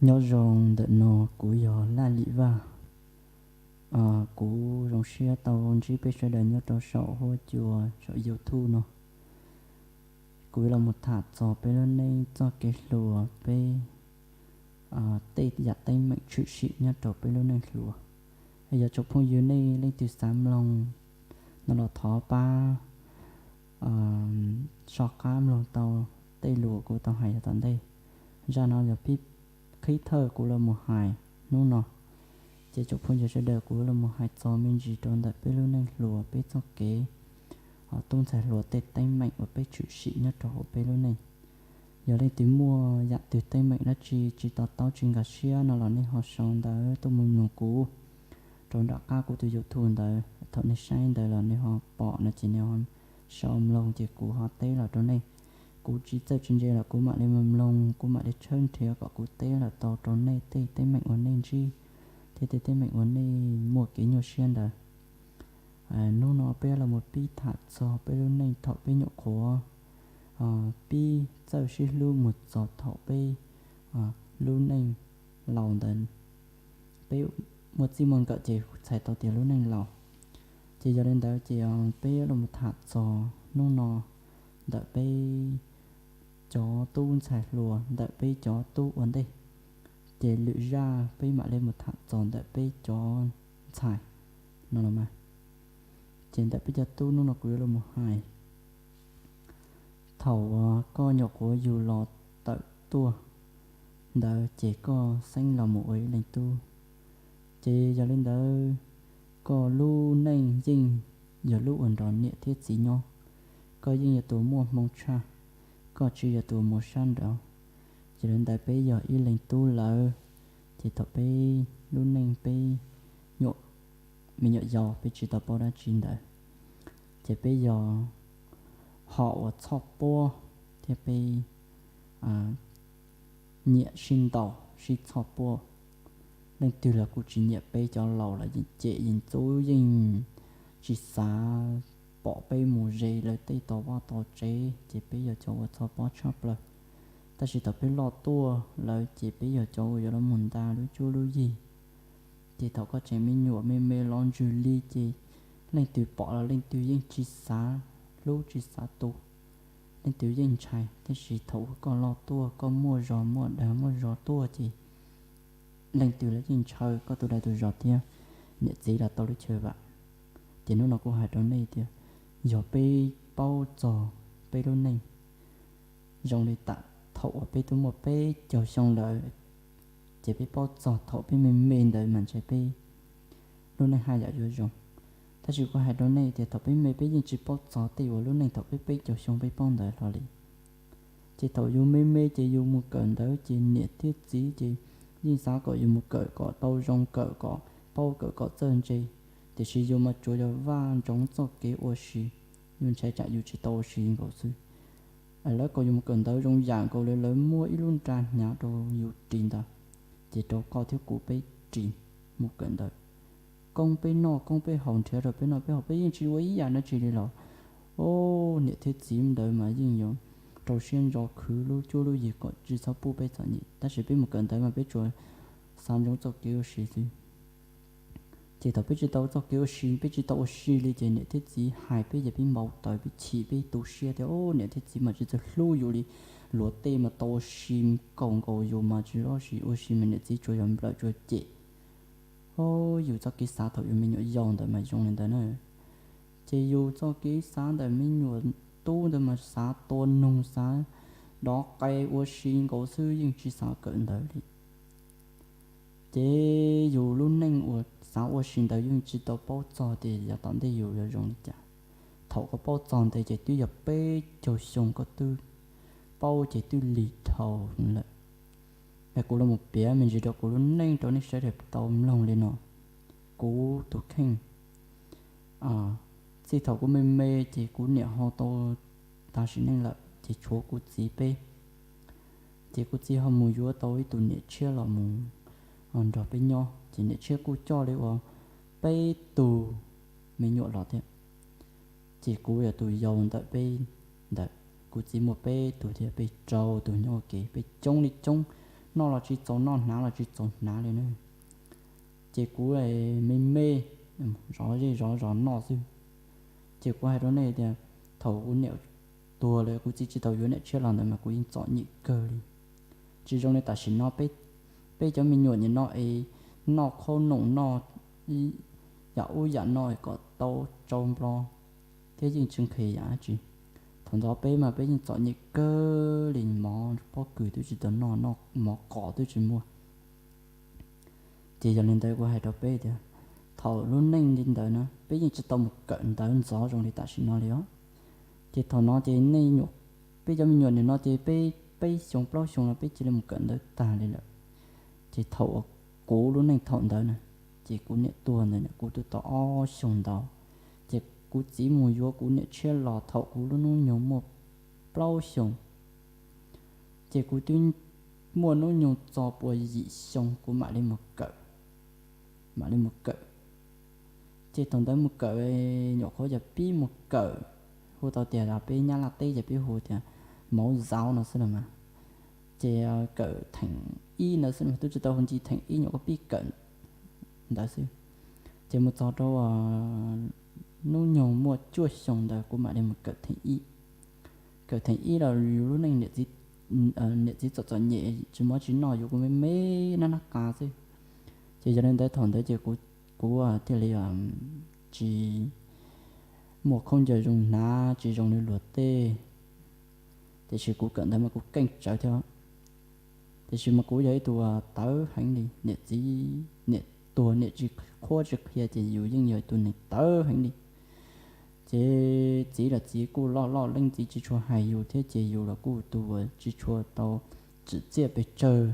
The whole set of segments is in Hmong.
Nyob zoo ntawm no, kuv yog Laj Lim Vaj. Kuv zoo siab tau ntsib peb sawv daws nyob rau saum huab cua saum YouTube no. Kuv yuav los mus tham txog peb lub neej txoj kev hluas, peb tej yam teeb meem tshwm sim nyob rau peb lub neej hluas. Yog tsoom phooj ywg nej leej twg xav mloog no los thov pab soj qab mloog tau tej lus kuv tau hais yav tom ntej. Zaj no yog qhib thawj kuv los mus hais hnub no. Ces tsoom phooj ywg sawv daws, kuv los mus hais txog me ntsis rau ntawm peb lub neej hluas, peb txoj kev tub ntxhais hluas tej teeb meem uas peb tshwm sim nyob rau hauv peb lub neej. Yog leej twg muaj yam twg teeb meem dab tsi tsis to taub tsis nkag siab no los nej ho sau ntawv tuaj mus mloog kuv rau nram qab kuv tus YouTube ntawd. Thaum nej saib ntawd los nej ho pom no ces nej ho sau mloog ces kuv ho teb los rau nej. Kuv tsis txawj tsis ntse los kuv mam li mloog mloog, kuv mam li tshawb nrhiav kom kuv teb los tau rau nej tej teeb meem uas nej ntsib thiab tej teeb meem uas nej muaj kev nyuaj siab ntawd. Hnub no peb los mus pib tham txog peb lub neej thaum peb nyuam qhuav, pib txawj sib hlub mus txog thaum peb lub neej laus ntawd. Peb muaj txij muaj nkawm ces txhais tau tias lub neej laus. Ces yog li ntawd ces peb los mus tham txog hnub no ntawm peb cov tub ntxhais hluas, ntawm peb cov tub ua ntej. Ces lwm zaj peb mam li mus tham txog ntawm peb cov ntxhais no los mas. Ces ntawm peb cov tub hnub no kuv yuav los mus hais, thaum uas koj nyuam qhuav yug los tawm tuaj ntawd ces koj xeeb los mus ua ib leeg tub. Ces yog li ntawd, koj lub neej yeej yog lub uas nrog niam thiab txiv nyob. Koj yeej yog tus muaj hmoo tshaj, koj tsis yog tus mus sab nraud. Ces li ntawd peb yog ib leeg tub lawm, ces thaum peb lub neej peb nyuam, me nyuam yaus peb tsis tau paub dab tsi ntawd, ces peb yog hom uas txhoj puab thiab peb nyiam sib ntaus sib txhoj puab. Leej twg los kuj tsis nyiam peb cov laus los yeej cem yeej ntxub yeej tsis xav pom peb mus ze lawv tej tog vaj tog tsev, ces peb yog cov uas txhoj pob tshaj plaws. Tab sis thaum peb loj tuaj lawm ces peb yog cov uas yuav los mus nta lub cuab lub yig. Ces thaum koj tseem me nyuam me me los ntswg li ces leej twg pom los leej twg yeej tsis xav hlub tsis xav tu, leej twg yeej ntshai. Tab sis thaum uas koj loj tuaj, koj muaj zog muaj dag muaj zog tuaj ces leej twg los yeej ntshaw koj tus dag tus zog thiab niam txiv los tau lub chaw vam. Ces hnub no kuv hais rau nej tias, yog peb paub txog peb lub neej zoo li tam thaum uas peb twb muaj peb caug xyoo lawm, ces peb paub txog thaum peb me me ntawd mas ntshe peb lub neej haj yam yuav zoo. Tab sis kuv hais rau nej tias thaum peb me peb yeej tsis paub txog tej uas lub neej thaum peb peb caug xyoo peb paub ntawd hlo li. Ces thaum yus me me ces yus mus kawm ntawv ces niam thiab txiv ces yeej xav kom yus mus kawm kom tau zoo, kawm kom paub, kawm kom txawj ntse. Tiam sis yus mas tsuas yog vaj ntsoov txoj kev ua si, yus ntshai tsam yus tsis tau ua si nkaus xwb. Lawv kom yus mus kawm ntawv zoo yam nkaus li lawv muab ib lub nra hnyav rau yus ris ntawd, ces rau koj thiab kuv peb ris mus kawm ntawv. Koob peb noj koob peb haus, nrhiav rau peb noj peb haus, peb yeej tsis ua ib yam dab tsi li los, o, niam thiab txiv ntawd mas yeej yuav rau siab ntso khwv lub cuab lub yig kom tsis txhob pub peb txom nyem. Tab sis peb mus kawm ntawv mas peb tsuas xav ntsoov txoj kev ua si xwb. Ces thaum peb tsis tau txoj kev ua si, peb tsis tau ua si li ces niam thiab txiv hais peb ces peb npau taws, peb chim, peb tu siab tias, o, niam thiab txiv mas tsis txawj hlub yus li. Luag tej mas tau ua si kaum nkaus yus mas tsis txhob sim ua si mas niam txiv tsuas yog nplawm tsuas cem. O, yus txoj kev xav thaum yus me nyuam yaus ntawd mas zoo li ntawd na. Ces yus txoj kev xav ntawm me nyuam tub ntawd mas xav tua noog, xav dov qe ua si nkaus xwb, yeej tsis xav kawm ntawv li. Ces yus lub neej uas xav ua si ntawd yeej tsis tau paub txog tias yav tom ntej yus yuav zoo li cas. Thaum koj paub txog ntev ces twb yog peb caug xyoo koj twb paub ces twb lig dhau lawm. Es kuv los mus piav me ntsis rau kuv lub neej rau nej sawv daws tau mloog li no. Kuv tus kheej, txij thaum kuv me me ces kuv niam ho tau tas sim neej lawm ces tshuav kuv txiv peb. Ces kuv txiv ho mus yuav tau ib tug niam tshiab los mus nrog peb nyob, ces niam tshiab kuj coj li uas peb tug me nyuam los thiab. Ces kuv yog tus yau ntawm peb ntawd, kuv txiv muaj peb tug thiab, peb rau tus nyob ua ke, peb coob li coob, noj los tsis txaus noj, hnav los tsis txaus hnav li na. Ces kuv me me, zov zej zov zos noj xwb. Ces kuv hais rau nej tias, thaum kuv niam tuag lawm kuv txiv tsis tau yuav niam tshiab los ntawd mas kuv yeej txom nyem kawg li. Tsis zoo li tam sim no, peb cov me nyuam nim no es noj khaub noom, noj yam ub yam no kom tau tsau nplo thiab yeej tsis nqhis yam dab tsi. Thaum ntawd peb mas peb yeej txom nyem kawg li, mov pob kws twb tsis tau noj, mov qos twb tsis muaj. Ces yog li ntawd kuv hais rau peb tias, thaum lub neej li ntawd na peb yeej tsis tau mus kawm ntawv ntxov zoo li tam sim no li os. Ces thaum no ces nej, peb cov me nyuam nim no ces peb peb xyoo plaub xyoo no peb cia li mus kawm ntawv tag li lawm. Ces thaum uas kuv lub neej thaum ntawd na, ces kuv niam tuag ntawd kuv twb tau ob xyoos ntau. Ces kuv txiv mus yuav kuv niam tshiab los thaum kuv lub hnub nyoog muaj plaub xyoos. Ces kuv twb muaj hnub nyoog txog puas yim xyoo kuv mam li mus kawm, mam li mus kawm. Ces thaum ntawd mus kawm, nyuam qhuav yog pib mus kawm, hu tau tias peb Nyab Laj teb ces peb hu tias mauv zauv no xwb los mas. Ces kawm theem ib ntawd xwb, twb tsis tau hu ncig theem ib, nyuam qhuav pib kawm ntawd xwb. Ces mus txog rau hnub nyoog muaj cuaj xyoo ntawd kuv mam li mus kawm theem ib. Kawm theem ib los yus lub neej niam txiv txom txom nyem tsis muaj tsis noj, yus kuj me me nab nab qa xwb. Ces yog li ntawd thaum ntawd ces kuv thiaj li tsis muaj khaub ncaws zoo hnav, tsis zoo li luag tej. Tiam sis kuv kawm ntawv mas kuv keej tsawv thiab. Tiam sis mas kuv yog ib tug tawv heev li, niam txiv niam tuag niam tsis qhuab tsis qhia ces yus yeej yog tus neeg tawv heev li. Ces txiv los txiv kuj loj loj leej, txiv tsis tshua hais yus thiab ces yus los kuj tus uas tsis tshua tau tsim txiaj pes tsawg.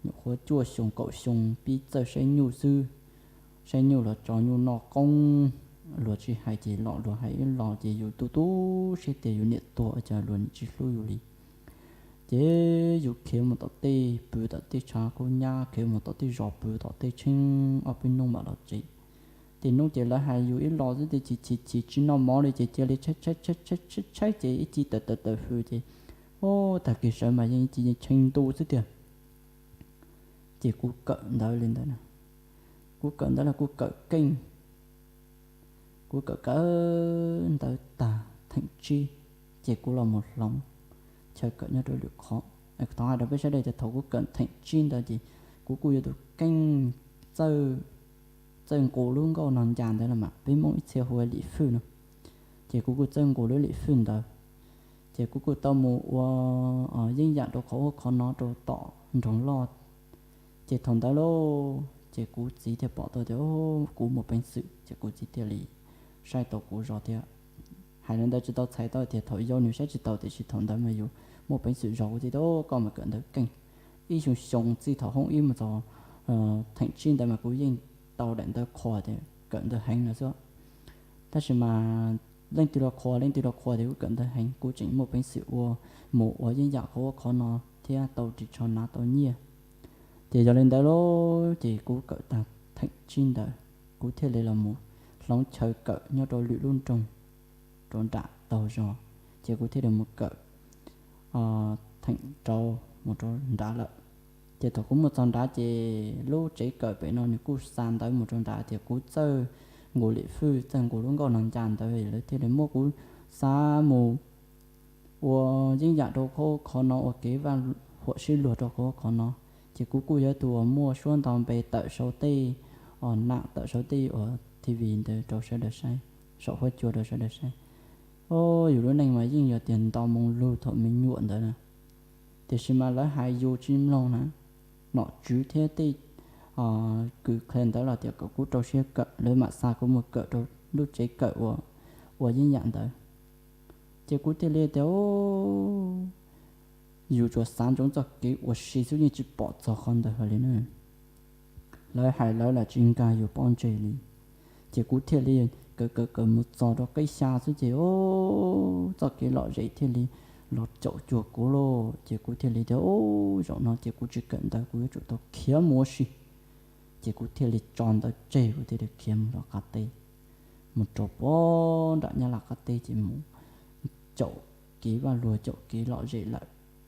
Nyuam qhuav cuaj xyoo kaum xyoo pib txawj saib nyuj xwb. Saib nyuj los tso nyuj noj qoob, luag tsis hais ces los luag hais ib los ces yus tu tu siab tias yus niam tuag ua cas luag tsis hlub yus li. Ces yus khiav mus tom tej, pw tom tej tshav kub nyab, khiav mus tom tej zos, pw tom tej tsheej ob peb hnub mam los tsev. Ces hnub ces lawv hais yus ib los xwb ces chim chim chim tsis noj mov li ces cia li tshaib tshaib tshaib tshaib tshaib ces ib ci tawm tawm tawm hws ces, o, tag kis sawv mas yeej ib ci yeej tshee ntu xwb tiag. Ces kuv kawm ntawv li ntawd, kuv kawm ntawv los kuv kawm keej. Kuv kawm kawm ntawv tag theem tsib ces kuv los mus hloov chaw kawm nyob rau lwm qhov. Thov hais rau peb sawv daws tias thaum kuv kawm theem tsib ntawd ces kuv kuj yog tus keej txawj nqus lub nkauj no ncas ntawd los mas peb Hmoob ib txhia hu ua lim fwj no. Ces kuv kuj txawj nqus lub lim fwj ntawd. Ces kuv kuj tau mus ua yeeb yam rau qhov ub qhov no rau tom nroog loj. Ces thaum ntawd lauj ces kuv txiv thiaj pom tau tias kuv muaj peev xwm ces kuv txiv thiaj li saib tau kuv zog thiab. Hais li ntawd tsis tau txhais tau tias thaum yau nws saib tsis taus, tiam sis thaum ntawd mas yus muaj peev xwm zog. Kuv txiv tias koj mas kawm ntawv keej. Ib xyoo xyoo txij thaum hoob ib mus txog theem tsib ntawd mas kuv yeej tau daim ntawv qhuas tias kawm ntawv heev no xwb. Tab sis mas leej twg los qhuas leej twg los qhuas tias kuv kawm ntawv heev, kuv tseem muaj peev xwm ua, mus ua yeeb yam qhov ub qhov no thiab tau ris tsho hnav tau nyiaj. Ces yog li ntawd lauj ces kuv kawm tag theem tsib ntawd kuv thiaj li los mus hloov chaw kawm nyob rau lwm lub nroog rau nram taug zog. Ces kuv thiaj li mus kawm theem rau mus rau nrad lawm. Ces thaum kuv mus txog nrad ces lub tsev kawm pem no nws kuj xa ntawv mus rau nrad tias kuv txawj nqus lim fwj, txawj nqus lub nkauj no ncas ntawd, lawv thiaj li muab kuv xa mus ua yeeb yam rau qhov ub qhov no, ua kev vaj huam sib luag rau qhov ub qhov no. Ces kuv kuj yog tus uas muaj suab ntau npe tawm saum tej, o, nam tawm saum tej uas T V ntawd rau sawv daws saib, saum huab cua rau sawv daws saib. O, yus lub neej mas yeej yog tias nto moo lug thaum me nyuam ntawd na. Tiam sis mas lawv hais yus tsis mloog na. Nom tswv thiab tej kws qhia ntawv los tias kom kuv rau siab kawm, lawv mam xa kuv mus kawm rau lub tsev kawm ua yeeb yam ntawd. Ces kuv thiaj li tias, yus tsuas xav ntsoov txoj kev ua si xwb yeej tsis pom txog qhov ntawd hlo li na. Lawv hais lawv los tsis nkag yus pob ntseg li. Ces kuv thiaj li kawm kawm kawm mus txog rau qib xya xwb ces, o, txoj kev lom zem thiaj li los caum cuag kuv lauj. Ces kuv thiaj li tias, o, zaum no ces kuv tsis kawm ntawv, kuv yuav tsum tau khiav mus ua si. Ces kuv thiaj li tso ntawv tseg, kuv thiaj li khiav mus rau qab teb, mus rau puag nram Nyab Laj qab teb ces mus caum kev vaj luag caum kev lom zem lawm.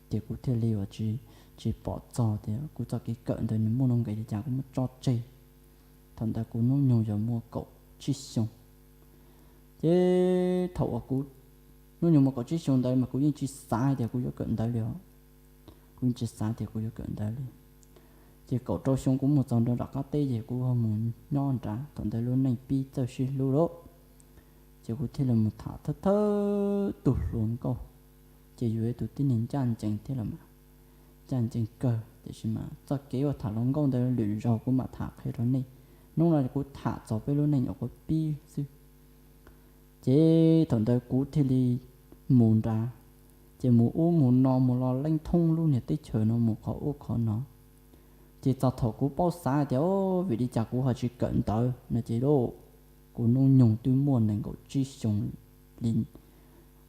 Ces kuv thiaj li ua tsis, tsis pom txog tias kuv txoj kev kawm ntawd nws muaj nuj nqis li cas, kuv muab tso tseg. Thaum ntawd kuv hnub nyoog yog muaj kaum tsib xyoo. Ces thaum uas kuv hnub nyoog muaj kaum tsib xyoo ntawd mas kuv yeej tsis xav tias kuv yuav kawm ntawv li os. Kuv yeej tsis xav tias kuv yuav kawm ntawv li. Ces kaum rau xyoo kuv mus txog nram qab teb ces kuv ho mus nyob nrad, thaum ntawd lub neej pib txawj sib hlub lawm. Ces kuv thiaj li mus tham thawj thawj tug hluas nkauj. Ces yus yog ib tug tib neeg ncaj ncees thiab los mas, ncaj ncees kawg, tiam sis mas txoj kev uas tham hluas nkauj ntawd lwm zaus kuv mam tham qhia rau nej. Hnub no kuv tham txog peb lub neej nyuam qhuav pib xwb. Ces thaum ntawd kuv thiaj li mus nrad, ces mus ub mus no mus los leej thoob lub niag teb chaws no mus qhov ub qhov no. Ces txog thaum kuv paub xav tias, o, vim li cas kuv ho tsis kawm ntawv no ces lauj, kuv hnub nyoog twb muaj nees nkaum tsib xyoo li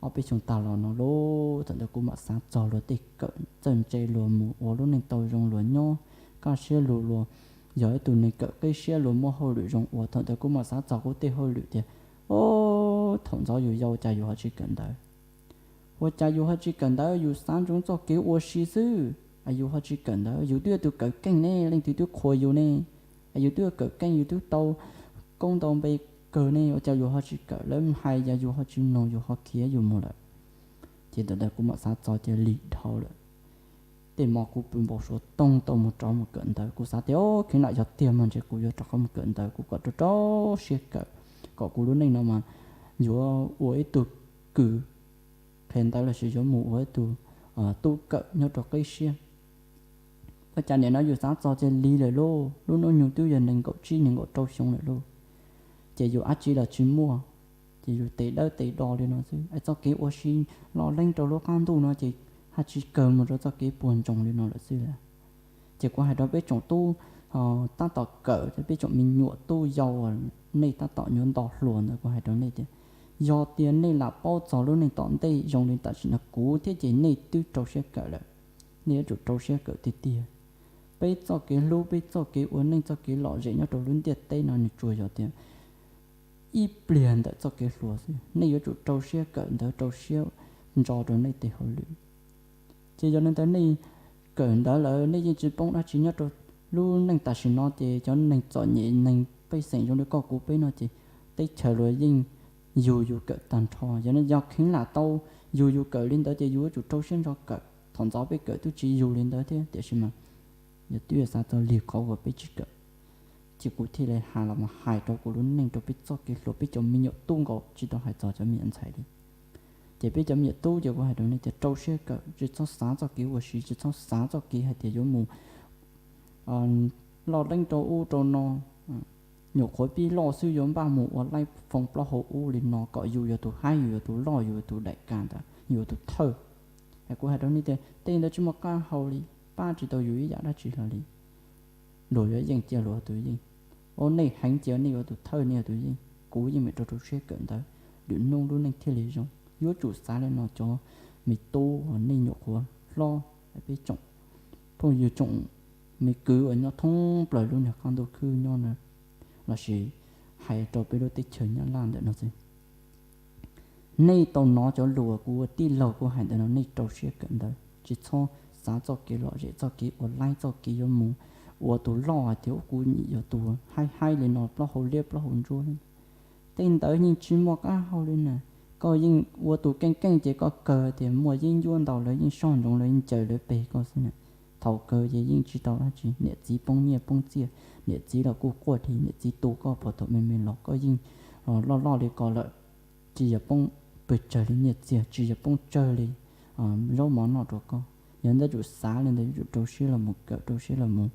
ob peb xyoo tag los no lauj. Thaum ntawd kuv mam xav txog luag tej kawm txawj ntse, luag mus ua lub neej tau zoo, luag nyob kaj siab lug, luag yog ib tug neeg kawm qib siab, luag muaj hauj lwm zoo ua. Thaum ntawd kuv mam xav txog kuv tej hauj lwm tias, o, thaum ntxov yus yau cas yus ho tsis kawm ntawv. Ua cas yus ho tsis kawm ntawv, yus xav ntsoov txoj kev ua si xwb, es yus ho tsis kawm ntawv? Yus twb yog tus kawm keej ne, leej twg twb qhuas yus ne? Es yus twb kawm keej, yus twb tau koob ntau npe kawg ne, ua cas yus ho tsis kawm? Lawv hais yus ho tsis mloog, yus ho khiav yus mus lawm. Ces ntawm ntawd kuv mam xav txog tias lig dhau lawm. Tej hmo kuv pw npau suav toog tau mus rov mus kawm ntawv, kuv xav tias, o, kheev lam yog tiag mas ntshe kuv yuav rov qab mus kawm ntawv, kuv kom rau rau siab kawm, kom kuv lub neej no mas yuav ua ib tug kws qhia ntawv lossis yuav mus ua ib tug tub kawm nyob rau qib siab. Ua cas nim no yus xav txog tias lig lawm lauj, lub hnub nyoog twb yog nees nkaum tsib nees nkaum rau xyoo lawm lauj, ces yus dab tsi los tsis muaj, ces yus tes dawb tes do li no xwb, es txoj kev ua si loj leeb rau lub qab ntuj no ces haj tsis kawg mus rau txoj kev puag ntsoog li no lawm xwb lauj. Ces kuv hais rau peb tsoom tub tab tom kawm, peb tsoom me nyuam tub yau uas nej tab tom nyuam nto hluas ntawd, kuv hais rau nej tias, yog tias nej lam paub txog lub neej tom ntej zoo li tam sim no kuv thiab ces nej twb rau siab kawm lawm. Nej yuav tsum rau siab kawm tiag tiag. Peb txoj kev hlub, peb txoj kev ua neej, txoj kev lom zem nyob rau lub ntiaj teb no nws tsuas yog tias ib pliag ntawm txoj kev hluas xwb. Nej yuav tsum rau siab kawm ntawv, rau siab ntso rau nej tej hauj lwm. Ces yog li ntawd nej kawm ntawv lawm nej yeej tsis poob dab tsi nyob rau lub neej tam sim no, ces cov neeg txom nyem, neeg pej xeem zoo li koj kuv peb no ces teb chaws luag yeej yug yus kawm tag nrho. Yog no yog kheev lam tau yug yus kawm li ntawd ces yus yuav tsum rau siab ntso kawm. Thaum ntxov peb kawm twb tsis yug li ntawd thiab, tiam sis mas yog twb yog xav txog lig qhov uas peb tsis kawm. Ces kuv thiaj li hais los mus hais rau kuv lub neej, rau peb txoj kev hluas, peb cov me nyuam tub nkaus, tsis tau hais txog cov me nyuam ntxhais li. Ces peb cov me nyuam tub ces kuv hais rau nej tias rau siab kawm, tsis txhob xav txoj kev ua si, tsis txhob xav txoj kev hais tias yuav mus loj leeb rau ub rau no, nyuam qhuav pib loj xwb yuav npaj mus ua laib foo plaub hau ub li no kom yus yog tus haib, yus yog tus loj, yus yog tus daim ka ntawd, yus yog tus thawj. Kuv hais rau nej tias tej ntawd tsis muaj qab hau li, pab tsis tau yus ib yam dab tsi hlo li. Luag yuav yeej cia luag tus yeej, o, nej heev cia nej yuav tus thawj, nej yuav tus yeej. Kuv yeej meem rau rau siab kawm ntawv, lwm hnub lub neej thiaj li zoo. Yuav tsum xav li no cov me tub uas nej nyuam qhuav hlob, peb tsoom phooj ywg tsoom me kwv uas nyob thoob plaws lub niag qab ntuj khwb nyob na, lossis hais rau peb lub teb chaws Nyab Laj ntawm no xwb. Nej tau hnov cov lus uas kuv ua tij laug kuv hais ntawd no, nej rau siab kawm ntawv, tsis txhob xav txoj kev lom zem, txoj kev ua laib, txoj kev yuav mus ua tus loj hais tias kuv yog tus haib haib li no, plaub hau liab plaub hau ntsuab li. Tej ntawd yeej tsis muaj qab hau li na. Koj yeej ua tus keej keej ces koj kawg tias muaj yeeb ncuab ntau, lawv yeej soj ntsoov, lawv yeej ncaws lawv peg koj xwb na. Thaum kawg ces yeej tsis tau dab tsi, niam txiv poob nyiaj poob txiaj, niam txiv los kuj quaj dhi, niam txiv tu koj puag thaum me me los, koj yeej loj loj li ko lawm, tsis yog poob pes tsawg li nyiaj txiag, tsis yog poob tsawg li zaub mov noj rau koj. Yog ntawd tsum xav li ntawd, yuav tsum rau siab los mus kawm, rau siab los mus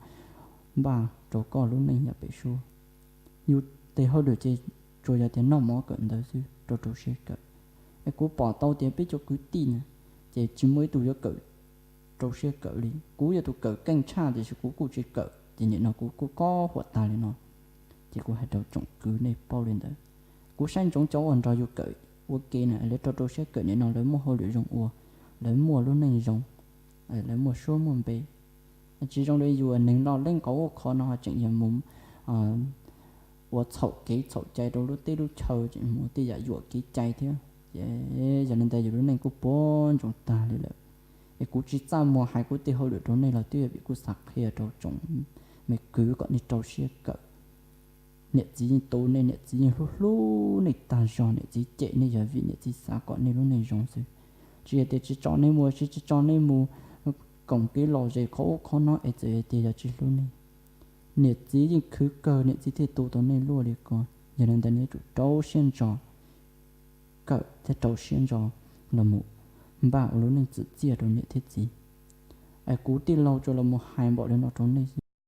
npaj rau koj lub neej yav pem suab. Yus tes hauj lwm ces tsuas yog tias noj mov kawm ntawv xwb, rau rau siab kawm. Es kuv pom tau tias peb cov kwv tij na, ces tsis muaj ib tug yuav kawm rau siab kawm li. Kuv yog tus kawm keej tshaj tiam sis kuv kuj tsis kawm, ces nim no kuv kuj kob huam tag li no. Ces kuv hais rau tsoom kwv nej paub li ntawd. Kuv saib ntsoov cov uas nrog yus kawm ua ke na, lawv rau rau siab kawm nim no lawv muaj hauj lwm zoo ua, lawv muaj lub neej zoo, lawv muaj suab muaj npe. Tsis zoo li yus neeg loj leeb qhov ub qhov no tseem yog mus ua txhaum kev txhaum cai rau lub teb lub chaw, tseem mus ua tej yam yuam kev cai thiab. Ces yog li ntawd yus lub neej kuj puas ntsoov tag li lawm. Es kuv tsis txaj muag hais kuv tej hauj lwm rau nej los twb yog vim kuv xav qhia rau tsoom me kwv kom nej rau siab kawm. Niam txiv yeej tu nej, niam txiv yeej hlub hlub nej tag zog, niam txiv cem nej yog vim niam txiv xav kom nej lub neej zoo xwb. Tsis yog tias tsis tso nej mus, tsis tsis tso nej mus koom kev lom zem qhov ub qhov no es txawm tias yog tsis hlub nej. Niam txiv yeej khwv kawg niam txiv thiaj tu tau nej luaj li ko. Yog li ntawd nej yuav tsum rau siab ntso kawm thiab rau siab ntso los mus npaj ua lub neej txim txiaj rau niam thiab txiv. Es kuv tij laug tsuas los mus hais npaum li no rau nej xwb.